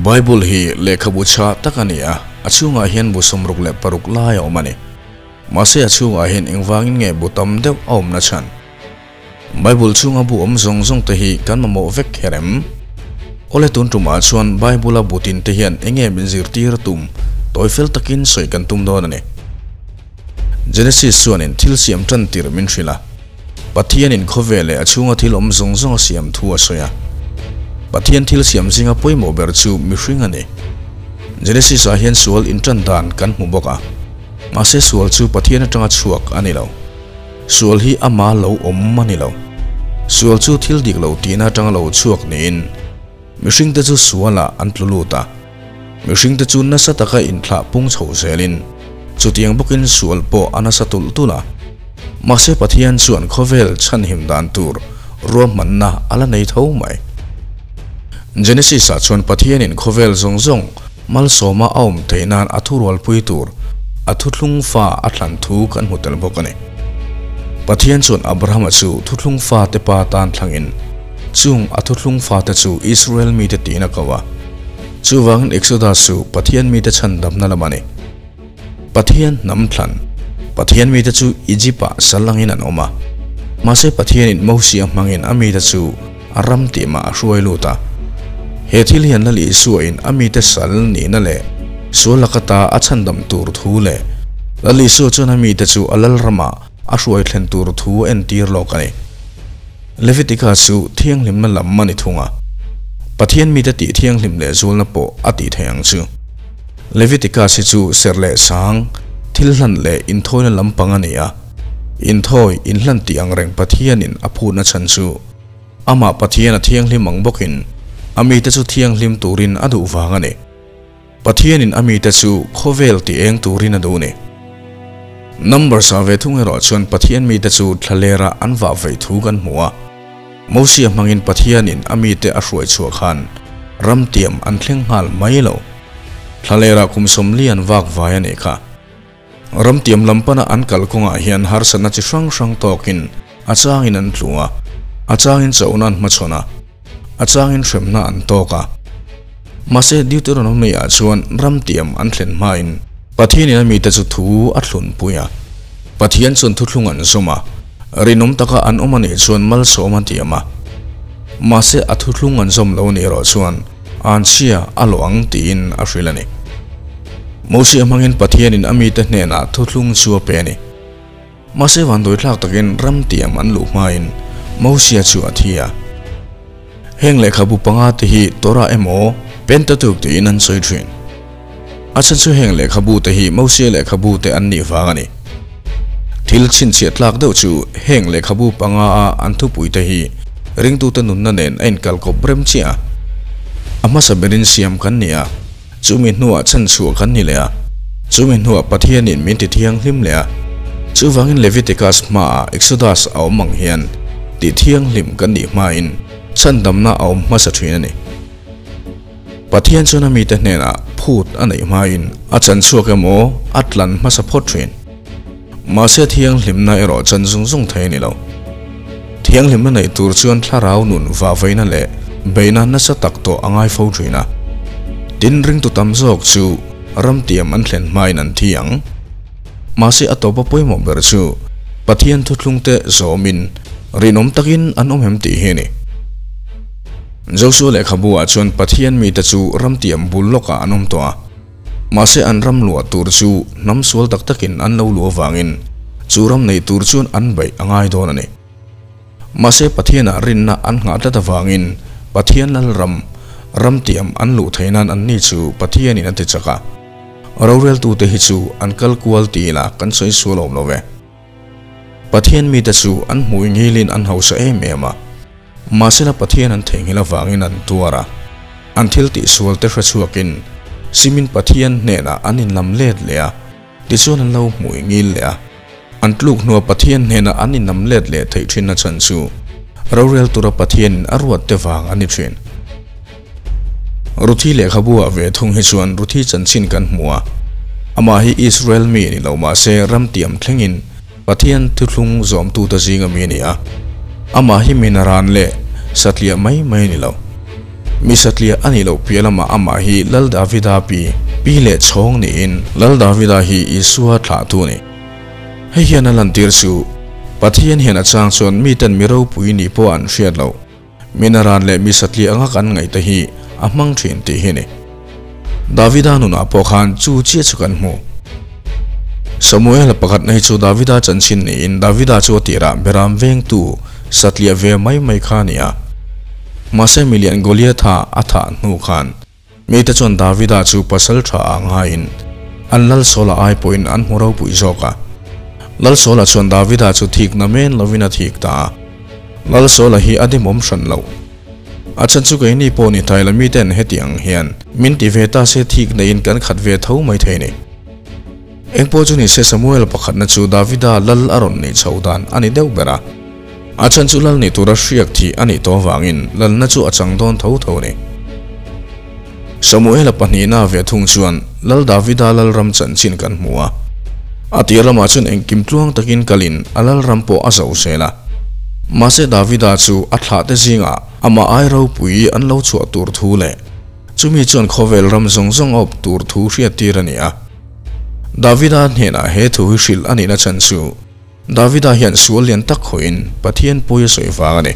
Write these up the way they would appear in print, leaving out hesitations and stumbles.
Bible hi lehkhabu chhah tak a ni a, a chhungah hian bu 66 lai a awm a ni. Mahse a chhungah hian engvangin nge bu tam deuh a awmna chhan? Bible chhunga bu awm zawng zawng te hi kan mamawh vek kher em? Awle tun tumah chuan Bible a bu tin te hian enge min zirtir tum tawi fel takin sawi kan tum dawn a ni. Genesis chuanin thil siam tan tir min hrilh a, Pathianin khawvel leh a chhunga thil awm zawng zawng a siam thu a sawi a. Pathian thil siam zinga pawimawh ber chu mihring a ni. Genesis ah hian sual intan dan kan hmu bawk a, mahse sual chu Pathian atanga chhuak a ni lo. Sual hi ama lo awm a ni lo. Sual chu thil dik lo tihna atanga lo chhuak niin mihringte chu sualah an tlu lut a. Mihringte chu nasa taka inthlah pung chho zelin chutiang bawkin sual pawh a nasa tulh tulh a. Mahse Pathian chuan khawvel chhanhim dan tur ruahmanna a la nei tho mai. Genesis-ah chuan Pathianin khawvel zawng zawng malsawma a awm theih nan a thurualpui tur a thuthlung fa a thlan thu kan hmu tel bawk a ni. Pathian chuan Abrahama chu thuthlung fate pa tan thlangin chung a thuthlung fate chu Israel mite tiin a ko a. Chuvangin Exodus chu Pathian mite chhandamna lam a ni. Pathian hnam thlan Pathian mite chu Egypt-ah sal angin an awm a. Mahse Pathianin Mosia hmangin a mite chu a ram tihmah a hruai lut a. He thil hian Lal Isuain a mite sal nihna leh sual laka ta a chhandam tur thu leh Lal Isua chuan a mite chu a lal ramah a hruai thlen tur thu a entir lawk a ni. Leviticus chu thianghlimna lam a ni thung a, Pathian mite tih thianghlim leh zualna pawh a tih theih ang chu. Leviticus hi chu serh leh sang, thil hlan leh inthawina lampang a ni a. Inthawi, inhlan tih ang reng Pathianin a phutna chhan chu amah Pathian a thianghlim ang bawkin a mite chu thianghlim turin a duh vang a ni. Pathianin a mite chu khawvel ti eng turin a duh ni. Number sa ve thung erawh chuan Pathian mite chu thlalera an vah veih thu kan hmu a. Mosia hmangin Pathianin a mite a hruai chhuah khan ramtiam an thleng nghal mai lo. Thlalera kum 40 an vak vai a nih kha. Ramtiam lam pana an kal kawngah hian harsatna chi hrang hrang tawkin a changin an tlu a, a changin chauhna an hmachhawn a, a changin hremna an tawk a. Mahse Deuteronomy-ah chuan ramtiam an thlen hmain Pathianin a mite chu thu a thlunpui a. Pathian chuan thuthlung an zawm a, rinawm taka an awm a nih chuan malsawm a tiam a. Mahse a thuthlung an zawm lo nih erawh chuan anchhia a lawh ang tiin a hrilh a ni. Mosia hmangin Pathianin a mite hnenah thuthlung chu a pe a ni. Mahse vanduaithlak takin ramtiam an luh hmain Mosia chu a thi a. Heng lehkhabu panga te hi Torah emaw Pentateuch tiin an sawi thin. A chhan chu heng lehkhabu te hi Mosia lehkhabu te an nih vang a ni. Thil chhinchhiah tlak deuh chu heng lehkhabu panga a an thupui te hi ringtute nunna nen a inkalkawp rem chiah a. A hmasa berin siam kan ni a. Chumi hnuah chhanchhuah kan ni leh a, chumi hnuah Pathianin min ti thianghlim leh a. Chuvangin Leviticus hmaah Exodus a awm ang hian ti thianghlim kan nih hmain chhandamna a awm hmasa thin a ni. Pathian chuan a mite hnenah phut a neih hmain a chanchhuak emaw a tlan hmasa phawt thin. Mahse thianghlimna erawh chan zung zung thei a ni lo. Thianghlimna neih tur chuan thlarau nun vahvaina leh beihna nasa tak tawh a ngai fo thin a. Tin, ringtu tam zawk chu ramtiam an thlen hmain an thi ang. Mahse a tawpa pawimawh ber chu Pathian thuthlungte zawmin rinawm takin an awm em tih hi a ni. Joshua lehkhabu ah chuan Pathian mite chu ramtiam bul lawkah an awm tawh a. Mahse an ram luah tur chu hnam sual tak takin an lo luh avangin chu ram nei tur chuan an beih a ngai dawn a ni. Mahse Pathianah rinna an nghah tlat avangin Pathian Lalram, ramtiam an luh theih nan anni chu Pathianin a ti chak a. Roreltute hi chu an kal kual ti ila kan sawi sual awm lo ve. Pathian mite chu an hmui ngilin an hausa em em a. Mahsela Pathian an theihnghilh avangin an tuar a, an thil tihsual te hre chhuakin Simin Pathian hnenah an inlam let leh a, tichuan an lo hmui ngil leh a. An tluk hnua Pathian hnenah an inlam let leh theih thinna chhan chu rorel tura Pathianin a ruat te vang a ni thin. Ruthi lehkhabu ah ve thung hi chuan Ruthi chanchin kan hmu a, amah hi Israel mi ni lo mahse ramtiam thlengin Pathian thuthlung zawmtute zinga mi a ni a, amah hi minaran leh satliah mai mai a ni lo. Mi satliah a nih loh piah lamah amah hi Lal Davida pi, pi leh chhawng niin Lal Davida hi Isua thlahtu a ni. Hei hian a lantir chu Pathian hian a chang chuan miten mi ropui nih pawh an hriat loh. Minaran leh mi satliah anga kan ngaih te hi a hmang thin tih hi a ni. Davida nunah pawh khan chu chiah chu kan hmu. Samuela pakhatna hi chu Davida chanchin niin Davida chu a tirah beram vengtu satliah ve mai mai kha a ni a. Mahse milian Goliatha a thah hnu khan mite chuan Davida chu pasal tha ah ngaiin an lal Saula ai pawhin an hmu ropui zawk a. Lal Saula chuan Davida chu thikna men lovin a thik ta a. Lal Saula hi a dimawm hran lo. A chhan chu keini pawh ni Thaila miten heti ang hian min ti ve ta se thik neiin kan khat ve tho mai thei ni. Engpawh chu ni se Samuel pakhatna chu Davida lal a rawn neih chho dan a ni deuh ber a. A chhan chu lal nih tura hriak thih a nih tawh avangin lalna chu a chang dawn tho tho a ni. Samuela pahnihna ve thung chuan Lal Davida lalram chanchin kan hmu a. A tir lamah chuan engkim tluang takin kalin a lalram pawh a zo zel a. Mahse Davida chu a thlahte zingah amah ai ropui an lo chhuah tur thu leh chumi chuan khawvel ram zawng zawng a awp tur thu hriattir a ni a. Davida hnenah he thu hi hrilh a nihna chhan chu Davida hian sual lian tak hawiin Pathian pawi a sawi vang a ni.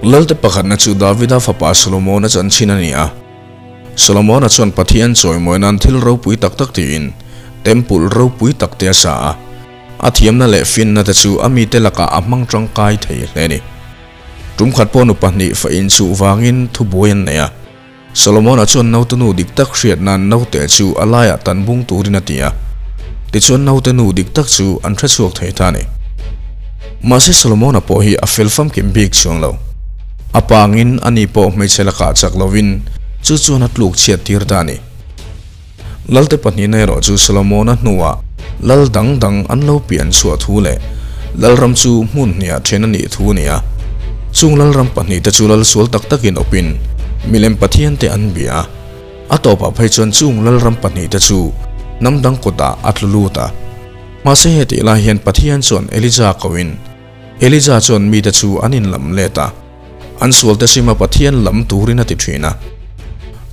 Lalte pakhatna chu Davida fapa Solomona chanchin a ni a. Solomona chuan Pathian chawimawi nan thil ropui tak tak tiin temple ropui tak te a sa a. A thiamna leh finna te chu a mite lakah a hmang tangkai thei hle a ni. Tumkhat pawh nu pahnih fa inchuh vangin thubuai an nei a. Solomona chuan naute nu dik tak hriat nan naute chu a laiah tan bung turin a ti a. Tichuan naute nu dik tak chu an hre chhuak thei ta a ni. Mahse Solomona pawh hi a fel famkim bik chuang lo. A pangin ani pawh hmeichhe lakah chak lovin chu chuan a tluk chhiat tir ta a ni. Lalte pahnihna erawh chu Solomona hnuah lal dang dang an lo pian chhuah thu leh lalram chu hmun hniah then a nih thu a ni a. Chung lalram pahnihte chu lal sual tak takin awpin milem pathiante an bia a. A tawpah phei chuan chung lalram pahnihte chu hnam dang kutah a tlu lut a. Mahse hetih lai hian Pathian chuan Elija koin Elija chuan mite chu an inlam let a. An sualte sima Pathian lam turin a ti thin a.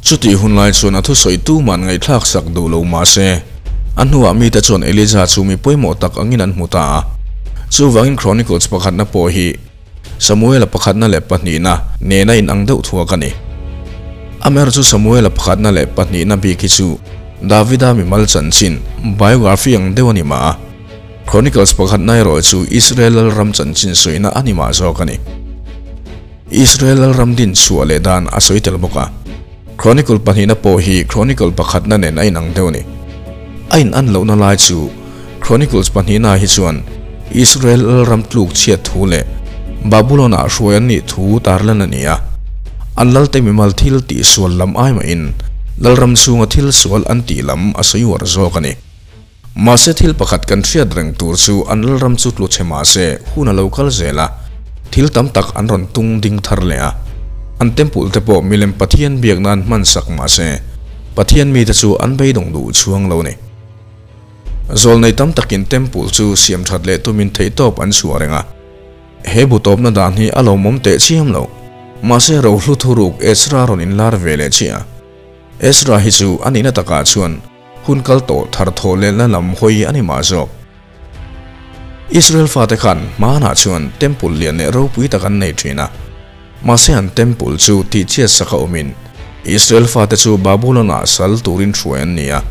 Chutih hun lai chuan a thusawi tuman ngaihthlak sak duh lo mah se, a hnuah mite chuan Elija chu mi pawimawh tak angin an hmu ta a. Chuvangin Chronicles pakhatna pawh hi Samuela pakhatna leh pahnihna nena inang deuh thuak a ni. Amaherawhchu chu Samuela pakhatna leh pahnihna bik hi chu Davida mimal chanchin, biography, ang deuh a ni mah a. Chronicles pakhatna erawh chu Israel lalram chanchin sawina a ni mah zawk a ni. Israel lalram din chhuah leh dan a sawi tel bawk a. Chronicle pahnihna pawh hi Chronicle pakhatna nen a inang deuh a ni. A inan lohna lai chu Chronicles pahnihna hi chuan Israel lalram tluk chhiat thu leh Babulon-ah hruai an nih thu tarlan a ni a. An lalte mimal thil tihsual lam ai mahin lalram chhunga thil sual an tih lam a sawi uar zawk a ni. Mahse thil pakhat kan hriat reng tur chu an lalram chu tlu chhe mahse hun a lo kal zel a, thil tam tak an rawn tung ding thar leh a. An temple te pawh milem Pathian biak nan hman sak mahse Pathian mite chu an beidawng duh chhuang lo ni. Zawlnei tam takin temple chu siam that leh tumin theihtawp an chhuah reng a. He bu tawpna dan hi a lawmawm teh chiam lo. Mahse rohlu thuruk Ezra rawn inlar ve leh chiah a. Ezra hi chu a nihna takah chuan Hun kal tawh thar thawh lehna lam hawi a ni mah zawk. Israel fate khan hmanah chuan temple lian leh ropui tak an nei thin a. Mahse an temple chu tihchhiat sak a awmin Israel fate chu Babulon-ah sal turin hruai an ni a.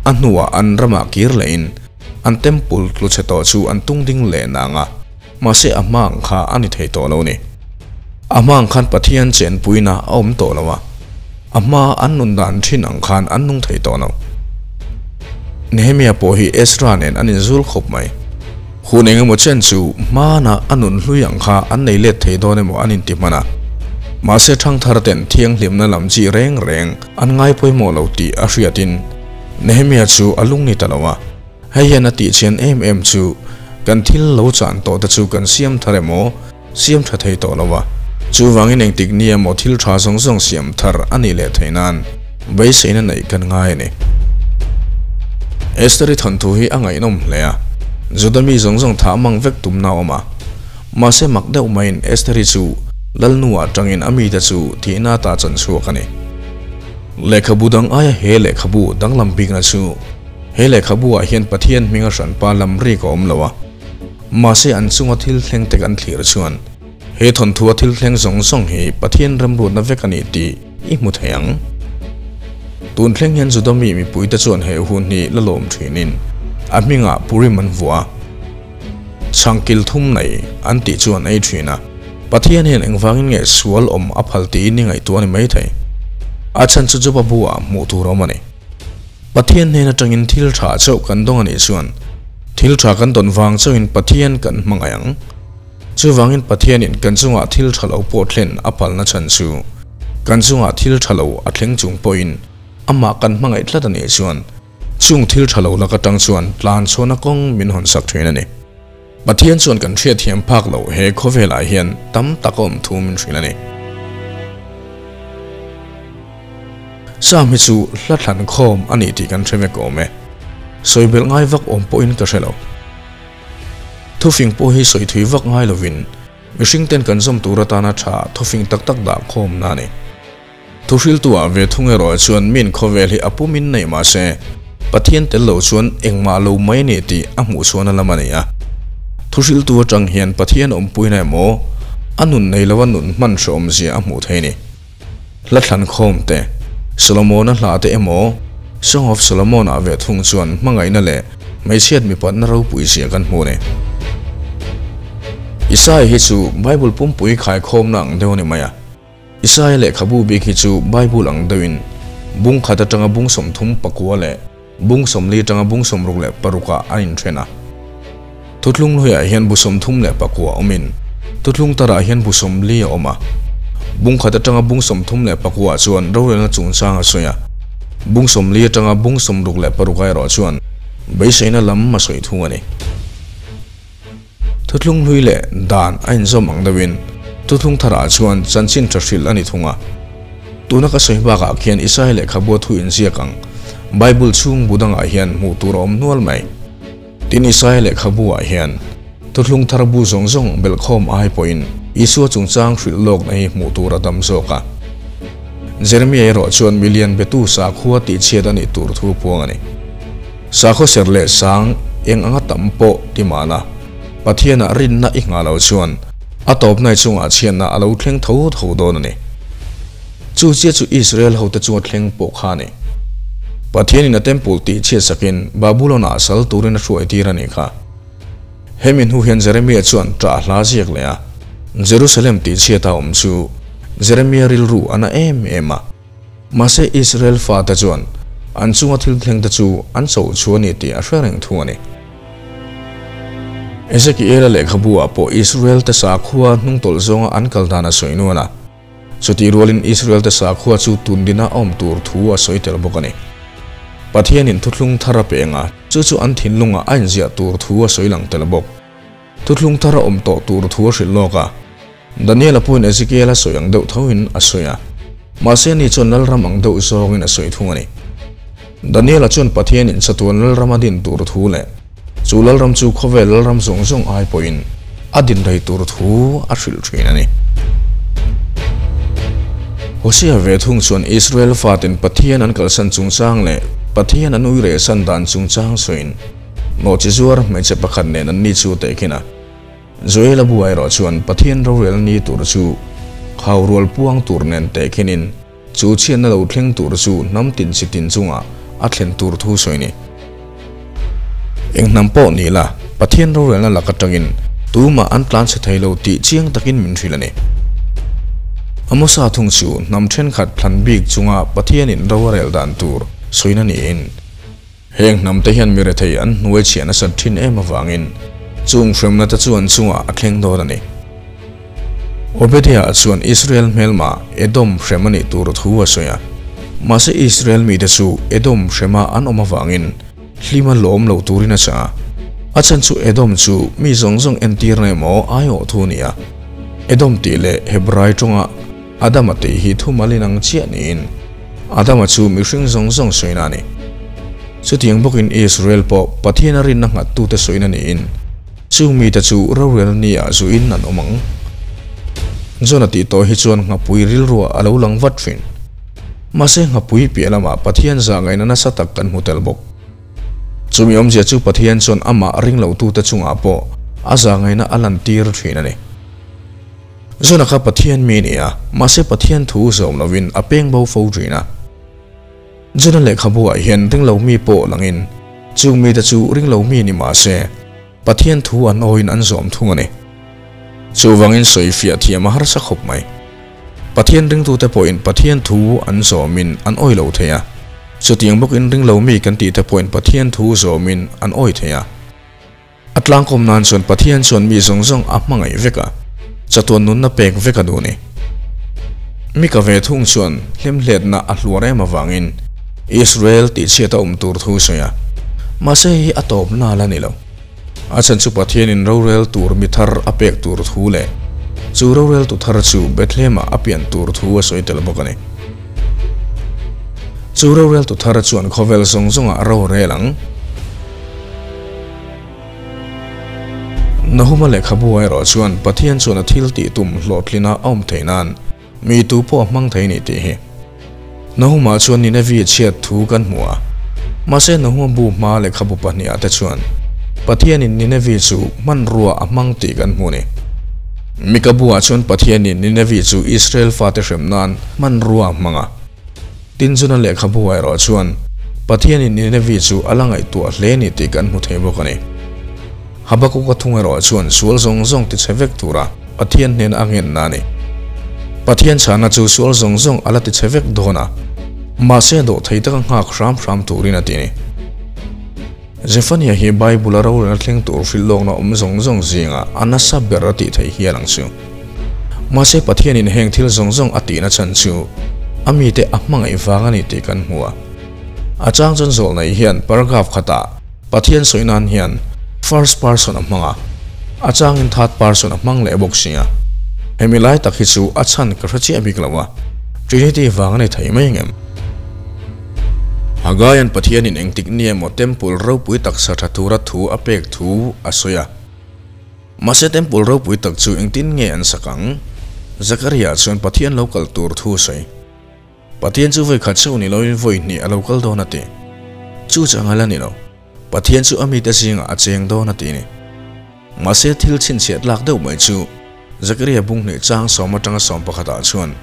A hnuah an ramah kir lehin an temple tlu chhe tawh chu an tung ding leh nang a, mahse a hma ang kha a ni thei tawh lo ni. A hma ang khan Pathian chenpuina a awm tawh lo a, a hma an nun dan thin ang khan an nung thei tawh lo. Nehemia pawh hi Ezra nen an inzul khawp mai. Hun eng emaw chen chu hmana a nun hlui ang kha an nei let thei dawn emaw an inti hman a. Mahse thangthar ten thianghlimna lam chi reng reng an ngai pawimawh lo tih a hriatin Nehemia chu a lung ni ta lo a. Hei hian a tih chian em em chu kan thil lo chan tawh te chu kan siam thar emaw, siam tha thei tawh lo a. Chuvangin engtik ni emaw thil tha zawng zawng siam thar a nih leh theih nan beiseina neih kan ngai a ni. Esther-i thawnthu hi a ngaihnawm hle a, Juda mi zawng zawng thah mang vek tumna a awm a. Mahse mak deuh maiin Esther-i chu Lalnu ah tangin a mite chu thihna ata chan chhuak a ni. Lehkhabu dang aia he lehkhabu danglam bikna chu he lehkhabu ah hian Pathian hminga hranpa lam rik a awm lo a, mahse an chunga thil thleng te kan thlir chuan he thawnthua thil thleng zawng zawng hi Pathian remruatna vek a ni tih i hmu thei ang. Tun thleng hian Juda mi mipuite chuan he hun hi la lawm thinin a hmingah Purim an vuah a. Chhangkil thum nei an tih chuan ei thin a, Pathian hian engvangin nge sual awm a phal tiin i ngaihtuah a ni maithei. A chhan chu Joba buah hmuh tur a awm a ni. Pathian hnen atangin thil tha chauh kan dawng a nih chuan thil tha kan dawn vang chauhin Pathian kan hmangaih ang. Chuvangin Pathianin kan chungah thil tha lo pawh thlen a phalna chhan chu kan chungah thil tha lo a thleng chung pawhin amah kan hmangaih tlat a nih chuan Chung thil tha lo lak atang chuan tlan chhuahna kawng min hawn sak thin a ni. Pathian chuan kan hriatthiam phak loh he khawvelah hian tam tak a awm thu min hrilh a ni. Sam hi chu hla thlan khawm a ni tih kan hre vek awm e. Sawi belh ngai vak awm pawhin ka hre lo. Thufing pawh hi sawi thui vak ngai lovin mihring ten kan zawm tur atana tha thufing tak tak dah khawmna a ni. Thuhriltuah ve thung erawh chuan min khawvel hi a pumin nei mah se, Pathian tel lo chuan engmah lo mai a ni tih a hmuh chhuahna lam a ni a. Thuhriltu atang hian Pathian awmpuina emaw, a nun nei lova nun hman hrehawmzia a hmuh thei a ni. Hla thlankhawm te, Solomona hla te emaw, Song of Solomon-ah ve thung chuan hmangaihna leh hmeichhiat mipatna ropui zia kan hmu a ni. Isaiah hi chu Bible pumpui khaikhawmna ang deuh a ni mai a. Isaia lehkhabu bik hi chu Bible ang deuhin bung khat atanga bung 34 leh bung 40 atanga bung 66 ah an inthen a. Thuthlung hluiah hian bu 39 awmin thuthlung tarah hian bu 40 a awm a. Bung khat atanga bung 34 ah chuan rorelna chungchang a sawi a, bung 40 atanga bung 66 ah erawh chuan beiseina lam a sawi thung a ni. Thuthlung hlui leh dan a inzawm ang deuhin thuthlung tharah chuan chanchin tha hrilh a ni thung a. Tuna ka sawi bakah khian Isaiah lehkhabua thu inziak ang Bible chhung bu dangah hian hmuh tur a awm hnual mai. Tin Isaiah lehkhabuah hian thuthlung thar bu zawng zawng belhkhawm ai pawhin Isua chungchang hrilh lawkna hi hmuh tur a tam zawk a. Jeremiah erawh chuan milian betu sakhua tihchhiat a nih tur thu puang a ni. Sakhaw ser leh sang eng anga tam pawh ti mahna, Pathianah rinna i nghah loh chuan a tawpnai chungah chhiatna a lo thleng tho tho dawn a ni. Chu chiah chu Israel hote chunga thleng pawh kha a ni. Pathianin a temple tih chhiat sakin Babulon-ah sal turin a hruai tir a nih kha. Hemi hnu hian Jeremia chuan ṭah hla ziak leh a, Jerusalem tih chhiata awm chu Jeremia rilru a na em em a. Mahse Israel fate chuan an chunga thil thlengte chu an cho chu a ni tih a hre reng thung a ni. Ezekiela lehkhabu-ah pawh Israel-te sakhua hnungtawlh zawnga an kal dan a sawi nual a. Chutih rualin Israel-te sakhua chu tundina a awm tur thu a sawi tel bawk a ni. Pathianin thuthlung thar a peng a, chu chu an thinlungah a inziah tur thu a sawi lang tel bawk. Thuthlung thar a awm tawh tur thu a hrilh lawk a. Daniel-a pawhin Ezekiel-a sawi ang deuh thoin a sawi a. Mahse ani chuan Lalram ang deuh zawngin a sawi thung a ni. Daniel-a chuan Pathianin chatuan Lalram a din tur thu leh chu Lalram chu khawvel Lalram zawng zawng ai pawhin a din rei tur thu a hrilh thin a ni. Hosea ve thung chuan Israel faten Pathian an kalsan chungchang leh Pathian an uirehsan dan chungchang sawiin Nawhchi zuar hmeichhe pakhat nen an ni chu tehkhin a. Joel-a buai erawh chuan Pathian rorel ni tur chu khau rual puang tur nen tehkhinin chu chhiatna lo thleng tur chu hnam tin chi tin chungah a thlen tur thu sawi ni. Eng hnam pawh ni la, Pathian rorelna lak atangin tumah an tlan chhe thei lo tih chiang takin min hrilh a ni. Amosa thung chu hnam thenkhat thlan bik chunga Pathianin ro a rel dan tur sawina niin, Heng hnamte hian mi rethei an hnuai chhiah nasat thin em avangin chung hremna te chu an chungah a thleng dawn a ni. Obadiah chuan Israel hmelma Edom hrem a nih tur thu a sawi a. Mahse Israel mite chu Edom hrema an awm avangin hlima lawm lo turin a chah a. A chhan chu Edom chu mi zawng zawng entirna emaw aiawh thu a ni a. Edom tih leh Hebrai tawnga Adama tih hi thumal inang chiah niin Adama chu mihring zawng zawng sawina a ni. Chutiang bawkin Israel pawh Pathian a rinna nghattute sawina niin chung mite chu rorel ni ah zuin an awm ang. Jona tih tawh hi chuan nghapui rilruah a lo lang vat thin. Mahse nghapui piah lamah Pathian zah ngaihna nasa tak kan hmu tel bawk. Chumi awmzia chu Pathian chuan amah ringlotute chungah pawh a zah ngaihna a lantir thin a ni. Jona kha Pathian mi a ni a, mahse Pathian thu zawm lovin a peng bo fo thin a. Jona lehkhabu ah hian ringlo mi pawh langin chung mite chu ringlo mi ni mahse Pathian thu an awin an zawm thung a ni. Chuvangin sawifiah thiam a harsa khawp mai. Pathian ringtute pawhin Pathian thu an zawmin an awi lo thei a. Chutiang bawkin ringlo mi kan tihte pawhin Pathian thu zawmin an awi thei a. A tlangkawm nan chuan Pathian chuan mi zawng zawng a hmangaih vek a, chatuan nunna pek vek a duh ni. Mika ve thung chuan hlemhletna a hluar em avangin Israel tihchhiat a awm tur thu sawi a, mahse hei hi a tawp nal a ni lo. A chhan chu Pathianin rorel tur mi thar a pek tur thu leh chu roreltu thar chu Bethlehem-ah a pian tur thu a sawi tel bawk a ni. Chu roreltu thar chuan khawvel zawng zawngah ro a rel ang. Nahuma lehkhabu erawh chuan Pathian chuan a thil tih tum hlawhtlina a awm theih nan mi tu pawh a hmang thei ni tih hi. Nahuma chuan Ninevi chhiat thu kan hmu a, mahse Nahuma bu hma lehkhabu pahnihah te chuan Pathianin Ninevi chu hmanrua a hmang tih kan hmu ni. Mika buah chuan Pathianin Ninevi chu Israel fate hrem nan hmanrua a hmang a. Tinzuna lehkhabu erawh chuan Pathianin Ninevi chu a la ngaihtuah hle ni tih kan hmu thei bawk a ni. Habakuka thung erawh chuan sual zawng zawng tichhe vek tura Pathian hnena a ngenna a ni. Pathian chhana chu sual zawng zawng a la tichhe vek dawn a, mahse dawhthei taka nghak hram hram turin a ti ni. Zephaniah hi Bible-a rorelna thleng tur hrilh lawkna awm zawng zawng zingah a nasa ber a tih theih hial ang chu. Mahse Pathianin heng thil zawng zawng a tihna chhan chu a mite a hmangaih vang a ni tih kan hmu a. A chang chuan zawlnei hian paragraph khatah Pathian sawi nan hian first person a hmang a, a changin third person a hmang leh bawk si a. Hemi lai tak hi chu a chhan ka hre chiah bik lo a, Trinity vang a ni thei mai ngem? Hagaia'n Pathianin engtik ni emaw Temple ropui tak sa tha tura thu a pek thu a sawi a. Mahse Temple ropui tak chu engtin nge an sak ang? Zakaria chuan Pathian lo kal tur thu a sawi. Pathian chu vawi khat chauh ni loin vawi hnih a lo kal dawn a ti. Chu chang a la ni lo. Pathian chu a mite zingah a cheng dawn a ti ni. Mahse thil chhinchhiat lak deuh mai chu Zakaria bung hnih chang sawm atanga sawm pakhatah chuan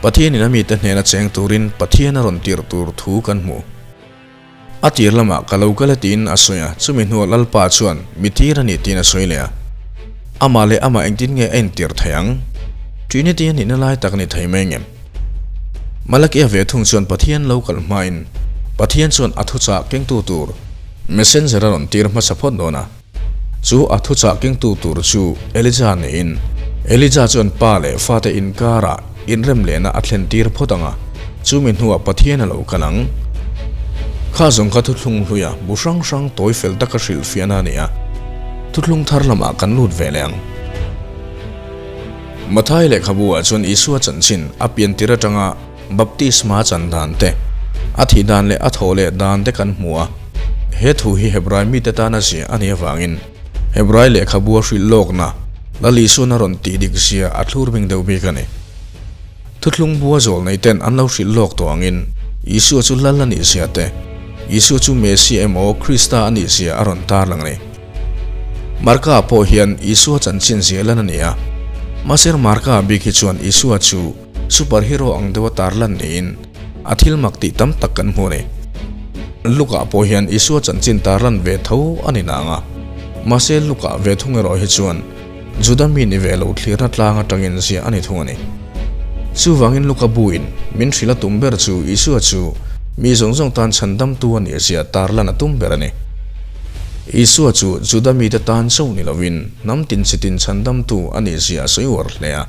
Pathianin a mite hnena cheng turin Pathian a rawn tirh tur thu kan hmu. A tir lamah ka lo kal e tiin a sawi a, chumi hnuah Lalpa chuan mi tir a ni tiin a sawi leh a. Amah leh amah engtin nge a intir thei ang? Trinity a nihna lai tak a ni thei mai ngem? Malakia ve thung chuan Pathian lo kal hmain Pathian chuan a thuchah kengtu tur messenger a rawn tir hmasa phawt dawn a. Chu a thuchah kengtu tur chu Elija niin, Elija chuan pa leh fate inkarah inrem lehna a thlen tir phawt ang a, chumi hnuah Pathian a lo kal ang. Kha zawng kha thuthlung hluia bu hrang hrang tawi fel taka hrilhfiahna a ni a, thuthlung thar lamah kan lut ve leh ang. Mathai lehkhabu ah chuan Isua chanchin a pian tir atanga Baptisma chan dan te, a thih dan leh a thawh leh dan te kan hmu a. He thu hi Hebrai mite tana zia a nih avangin Hebrai lehkhabu a hrilh lawkna Lal Isuan a rawn tih dik zia a thlur bing deuh bik a ni. Thuthlung bua zawl nei ten an lo hrilh lawk tawh angin Isua chu Lal a nih zia te, Isua chu Mesia emaw Krista a nih zia a rawn tarlang a ni. Marka pawh hian Isua chanchin zia lan a ni a, mahse Marka bik hi chuan Isua chu Super hero ang deuha tarlan niin a thil mak tih tam tak kan hmu a ni. Luka pawh hian Isua chanchin tarlan ve tho a ni nang a, mahse Luka ve thung erawh hi chuan Juda mi ni ve lo thlirna tlang atangin ziah a ni thung a ni. Chuvangin Luka buin min hrilh a tum ber chu Isua chu mi zawng zawng tan chhandamtu a nih zia tarlan a tum ber a ni. Isua chu Juda mite tan chauh ni lovin hnam tin chi tin chhandamtu a nih zia a sawi uar hle a.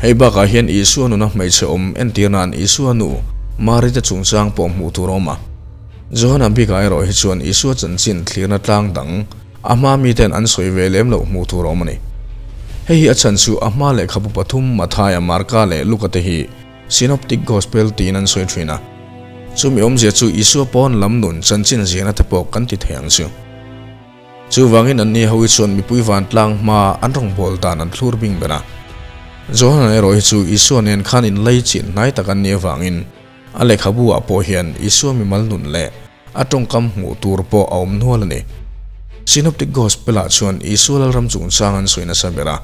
Hei bakah hian Isua nuna hmeichhe awm entir nan Isua nu Mari te chungchang pawh hmuh tur a awm a. Johana bikah erawh hi chuan Isua chanchin thlirna tlang dang a hma miten an sawi ve lem loh hmuh tur a awm a ni. Hei hi a chhan chu a hma lehkhabu pathum Mathaia, Marka leh Luka te hi Synoptic Gospel tiin an sawi thin a. Chumi awmzia chu Isua pawn lam nun chanchin ziahna te pawh kan ti thei ang chu. Chuvangin anni ho hi chuan mipui vantlang hma an rawngbâwl dan an thlur bing ber a. Johana erawh hi chu Isua nen khan inlaichin hnai tak an nih avangin a lehkhabu ah pawh hian Isua mimal nun leh a tawngkam hmuh tur pawh a awm nual a ni. Synoptic Gospel ah chuan Isua Lalram chungchang an sawi nasa ber a.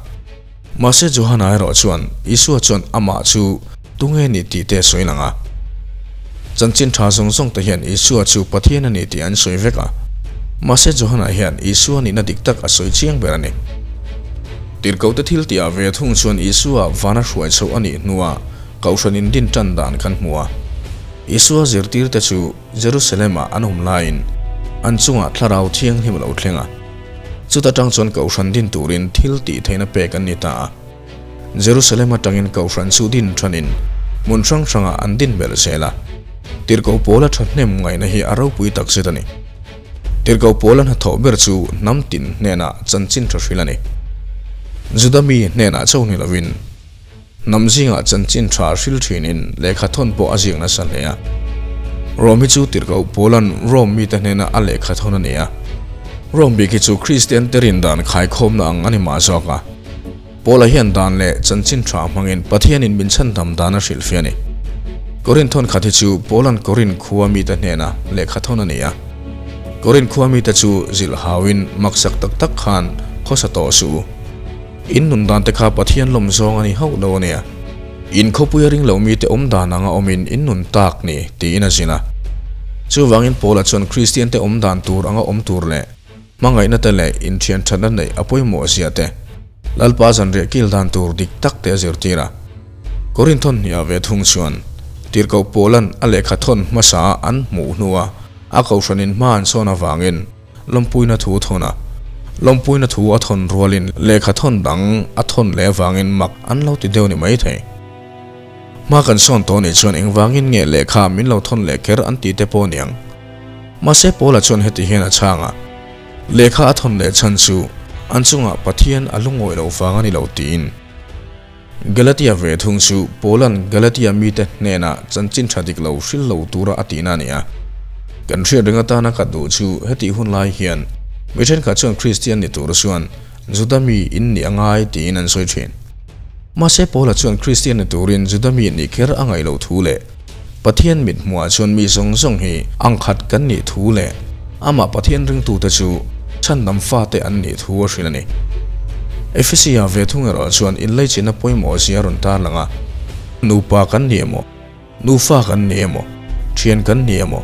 Mahse Johana erawh chuan Isua chuan amah chu tunge ni tih te a sawi lang a. Chanchin tha zawng zawng te hian Isua chu Pathian a ni tih an sawi vek a. Mahse Johana hian Isua nihna dik tak a sawi chiang ber a ni. Tirhkohte thil tihah ve thung chuan Isua vana hruai chhoh a nih hnuah Kohhran in din tan dan kan hmu a. Isua zirtirte chu Jerusalem-ah an awm laiin an chungah Thlarau Thianghlim a lo thleng a. Chuta tang chuan Kohhran din turin thil tih theihna pek an ni ta a. Jerusalem atangin Kohhran chu din thanin hmun hrang hrangah an din belh zel a. Tirhkoh Paula thahnem ngaihna hi a ropui takzet a ni. Tirhkoh Paula hnathawh ber chu hnam tin hnenah chanchin tha hrilh a ni. Juda mi hnenah chauh ni lovin Hnam zingah chanchin tha hril thinin lehkha thawn pawh a ziak nasa hle a. Rom hi chu tirhkoh Paula'n Rom mite hnena a lehkha thawn a ni a. Rom bik hi chu Kristian te rin dan khaikhawmna ang a ni mah zawk a. Paula hian dan leh chanchin tha hmangin Pathianin min chhandam dan a hrilhfiah a ni. Korin thawn khat hi chu Paula'n Korin khua mite hnena lehkha thawn a ni a. Korin khua mite chu zilh hauin maksak tak tak khan khawsa tawh suh u. In nun dan te kha Pathian lawm zawng a ni hauh lo a nia. In khawpui a ring lo mite awm dan anga awmin in nun tak ni, tiin a zin a. Chuvangin Paula chuan Kristian te awm dan tur anga awm tur leh hmangaihna te leh inthian thatna neih a pawimawh zia te, Lalpa zanriah kil dan tur dik tak te a zirtir a. Korinth thawn hniah ve thung chuan Tirhkoh Paula'n a lehkha thawn hmasa an hmuh hnua a kohhranin hma an sawn avangin, Lawmpuina thu thawn a, lawmpuina thu a thawn rualin lehkha thawn dang a thawn leh avangin mak an lo ti deuh ni mai thei. Hma kan sawn tawh nih chuan engvangin nge lehkha min lo thawn leh kher an ti te pawh niang. Mahse Paula chuan heti hian a chhang a, Lehkha a thawn leh chhan chu an chungah Pathian a lungawi loh vang a ni lo tiin. Galatia ve thung chu Paula'n Galatia mite hnenah chanchin tha dik lo hril lo tura a tihna a ni a. Kan hriat reng atana ka duh chu hetih hun lai hian mi thenkhat chuan Kristian ni tur chuan Juda mi in nih a ngai tiin an sawi thin. Mahse Paula chuan Kristian ni turin Juda mi nih kher a ngaih loh thu leh Pathian mit hmuhah chuan mi zawng zawng hi angkhat kan nih thu leh amah Pathian ringtute chu chhandam fate an nih thu a hrilh a ni. Efesia ve thung erawh chuan inleichina pawimawh zia a rawn tarlang a, Nupa kan ni emaw, nufa kan ni emaw, thian kan ni emaw,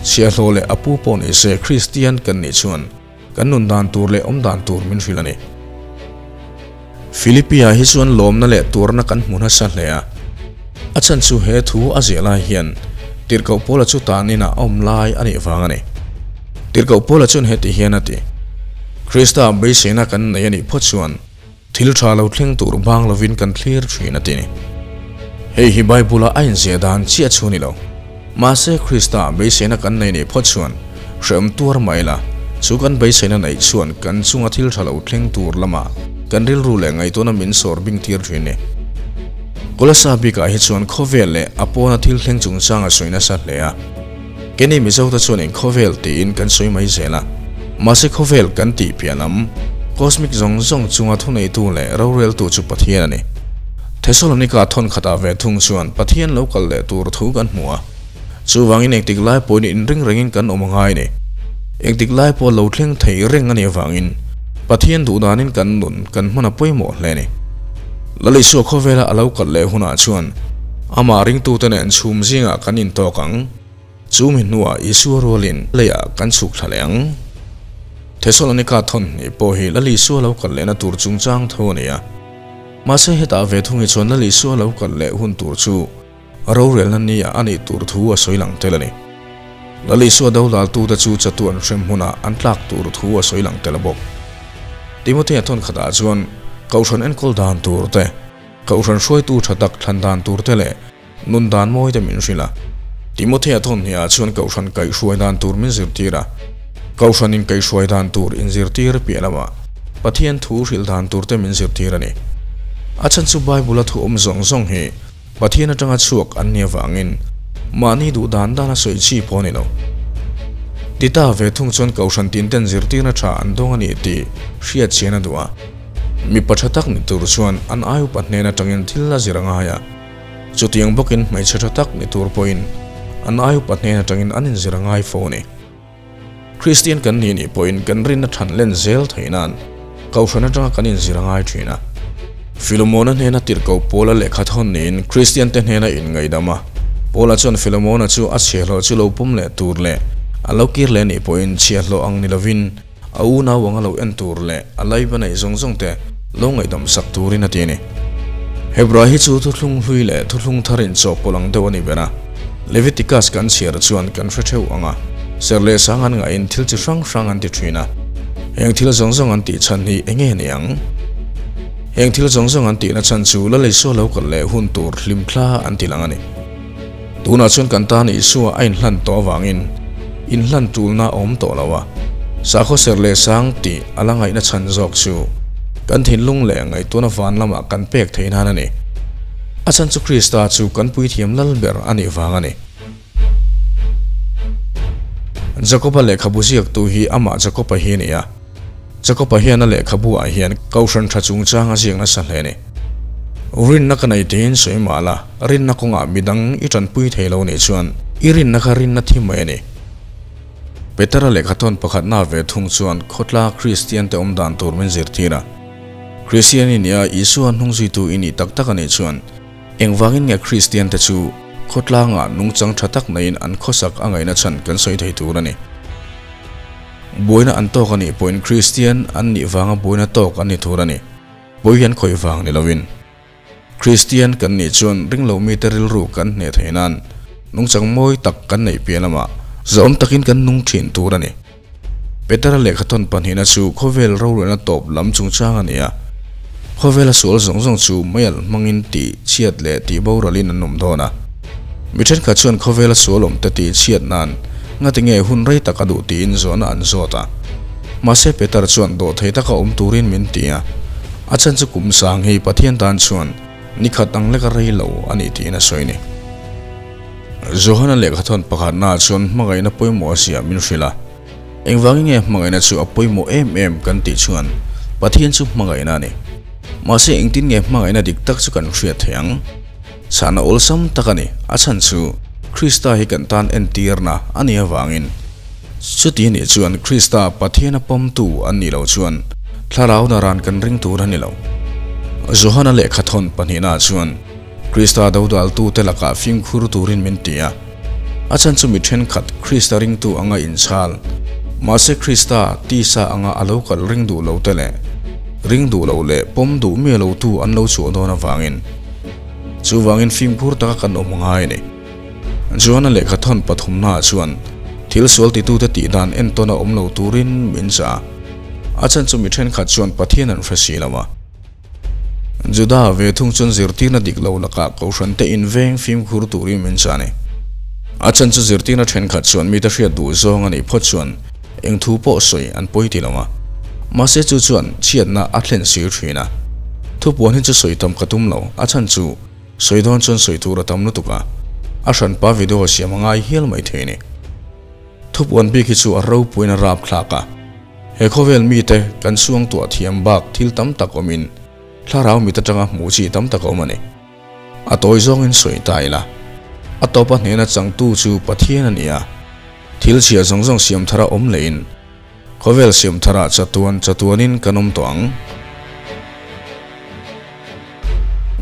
chhiahhlawh leh a pu pawh ni se Kristian kan nih chuan kan nun dan tur leh awm dan tur min hrilh a ni. Philippia hi chuan lawmna leh tuarna kan hmu nasa hle a. A chhan chu he thu a ziah lai hian Tirhkoh Paula chu tan inah a awm lai a nih vang a ni. Tirhkoh Paula chuan heti hian a ti, Krista beiseina kan nei a nih phawt chuan thil tha lo thleng tur bang lovin kan thlir thin a ti ni. Hei hi Bible-a a inziah dan chiah chu a ni lo. Mahse Krista beiseina kan nei nih phawt chuan hrehawm tuar mai la, chu kan beiseina neih chuan kan chunga thil tha lo thleng tur lamah kan rilru leh ngaihtuahna min sawr bing tir thin ni. Kolasa bikah hi chuan khawvel leh a pawna thil thleng chungchang a sawi nasa hle a. Keni Mizote chuan in khawvel tiin kan sawi mai zel a. Mahse khawvel kan tih piah lam, cosmic zawng zawng chunga thuneitu leh roreltu chu Pathian a ni. Thesalonika thawn khatah ve thung chuan Pathian lo kal leh tur thu kan hmu a. Chuvangin engtik lai pawhin inring rengin kan awm a ngai ni. Engtik lai pawh lo thleng thei reng a nih avangin Pathian duhdanin kan nun kan hman a pawimawh hle a ni. Lal Isua khawvela a lo kal leh hunah chuan amah ringtute nen chhum zingah kan intawk ang. Chu mi hnuah Isua rualin leiah kan chhuk thla leh ang. Thesalonika thawn hnih pawh hi Lal Isua lo kal lehna tur chungchang tho a ni a. Mahse hetah ve thung hi chuan Lal Isua lo kal leh hun tur chu rorelna nia a nih tur thu a sawi lang tel a ni. Lal Isua dodaltute chu chatuan hrem hmunah an tlak tur thu a sawi lang tel a bawk. Timothea thawn khatah chuan Kohhran enkawl dan tur te, Kohhran hruaitu tha tak thlan dan tur te leh nun dan mawi te min hrilh a. Timothea thawn hniah chuan Kohhran kaihhruai dan tur min zirtir a. Kohhranin kaihhruai dan tur inzirtir piah lamah Pathian thu hrilh dan tur te min zirtir a ni. A chhan chu Bible-a thu awm zawng zawng hi Pathian atanga chhuak an nih avangin mahni duh dan dana sawi chi pawh a ni lo. Tita ve thung chuan Kohhran tin ten zirtirna tha an dawng a ni tih hriat chian a duh a. Mipa tha tak ni tur chuan an ai upa hnen atangin thil a zir a ngai a, chutiang bawkin hmeichhe tha tak ni tur pawhin an ai upa hnen atangin an inzir a ngai fo a ni. Kristian kan nih nih pawhin kan rinna than len zel theih nan Kohhran atanga kan inzir a ngai thin a. Filemona hnena tirhkoh Paula lehkha thawn niin Kristian te hnena inngaihdam a. Paula chuan Filemona chu a chhiahhlawh chu lo pawm leh tur leh a lo kir leh nih pawhin chhiahhlawh ang ni lovin a unau anga lo en tur leh a laiba neih zawng zawng te lo ngaihdam sak turin a ti a ni. Hebrai hi chu thuthlung hlui leh thuthlung thar inchawhpawlh ang deuh a ni ber a. Leviticus kan chhiar chuan kan hre theuh ang a, ser leh sang an ngahin thil chi hrang hrang an ti thin a. Heng thil zawng zawng an tih chhan hi eng nge ni ang? Heng thil zawng zawng an tihna chhan chu Lal Isua lo kal leh hun tur hlim thla an ti lang a ni. Tunah chuan kan tan Isua a inhlan tawh avangin inhlan tulna a awm tawh lo a, sakhaw ser leh sang tih a la ngaihna chhan zawk chu kan thinlung leh ngaihtuahna van lamah kan pek theih nan a ni. A chhan chu Krista chu kan puithiam lal ber a nih vang a ni. Jakoba lehkhabu ziaktu hi amah Jakoba hi a ni a. Jakoba hian a lehkhabu ah hian Kohhran tha chungchang a ziak nasa hle a ni. Rinna ka nei tiin sawi mah la, rinna kawngah midang i tanpui thei lo nih chuan i rinna kha rinna thi mai a ni. Petera lehkhathawn pakhatna ve thung chuan khawtla Kristiante awm dan tur min zirtir a. Kristian i nia Isua hnung zuitu i nih tak tak a nih chuan engvangin nge Kristiante chu khawtlangah nungchang tha tak neiin an khawsak a ngaihna chhan kan sawi thei tur a ni. Buaina an tawk a nih pawhin Kristian an nih vanga buaina tawk an ni tur a ni. Pawi hian khawih vang ni lovin. Kristian kan nih chuan ringlo mite rilru kan hneh theih nan nungchang mawi tak kan neih piah lamah zahawm takin kan nung thin tur a ni. Petera lehkhathawn pahnihna chu khawvel rorelna tawp lam chungchang a ni a. Khawvela sual zawng zawng chu meialh hmangin tih chhiat leh tih boralin an awm dawn a. Mi thenkhat chuan khawvela sual awmte tih chhiat nan ngati nge hun rei tak a duh tiin zawhna an zawt a. Mahse Peter chuan dawhthei taka awm turin min ti a. A chhan chu kum sang hi Pathian tan chuan ni khat ang leka rei lo a nih tiin a sawi ni. Johana lehkhathawn pakhatnaah chuan hmangaihna pawimawh a ziah min hrilh a. Engvangin nge hmangaihna chu a pawimawh em em kan tih chuan Pathian chu hmangaihna a ni. Mahse engtin nge hmangaihna dik tak chu kan hriat theih ang? Chhana awlsam tak a ni. A chhan chu Krista hi kan tan entirna a nih avangin. Chuti nih chuan Krista Pathian a pawmtu an nih loh chuan thlarau naran kan ring tur a ni lo. Johana lehkhathawn pahnihnaah chuan Krista dodaltute lakah fimkhur turin min ti a. A chhan chu mi thenkhat Krista ringtu anga inchhal, mahse Krista tisa anga a lo kal ring duh lo te leh ring duh lo leh pawm duh miah lotu an lo chhuah dawn avangin chuvangin fimkhur taka kan awm ngai a ni. Johana lehkhathawn pathumnaah chuan thil sual titute tih dan entawn a awm lo turin min chah a. A chhan chu mi thenkhat chuan Pathian an hre si lo a. Juda ve thung chuan zirtirna dik lo lakah Kohhran te inveng fimkhur turin min chah a ni. A chhan chu zirtirna thenkhat chuan mite hriat duh zawng a nih phawt chuan eng thu pawh sawi an pawi ti lo a. Mahse chu chuan chhiatna a thlen sir thin a. Thupuan hi chu sawi tam ka tum lo, a chhan chu sawi dawn chuan sawi tur a tam lutuk a, a hranpa video siam a ngai hial mai thei a ni. Thupuan bik hi chu a ropuiin a rapthlak a. He khawvel mite kan suangtuah thiam bak thil tam tak awmin thlarau mit atanga hmuh chi tam tak a awm a ni. A tawi zawngin sawi ta ila, a tawpa hnena changtu chu Pathian a ni a, thil chhia zawng zawng siam thara awm lehin khawvel siam tharah chatuan chatuanin kan awm tawh ang.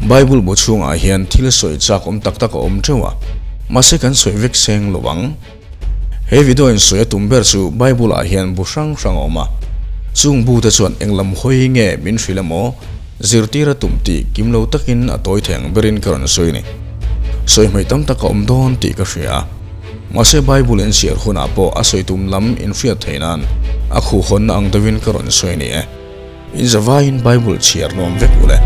Bible bu chhungah hian thil sawi chak awm tak tak a awm teuh a, mahse kan sawi vek seng lo ang. He video in sawi a tum ber chu Bible ah hian bu hrang hrang a awm a, chung bu te chuan eng lam hawi nge min hrilh emaw zirtir a tum tih kim lo takin a tawi thei ang berin ka rawn sawi a ni. Sawi hmei tam tak a awm dawn tih ka hria a, mahse Bible in chhiar hunah pawh a sawi tum lam in hriat theih nan a khuhhawnna ang deuhin ka rawn sawi a ni e. In zavaiin Bible chhiar nuam vek u le.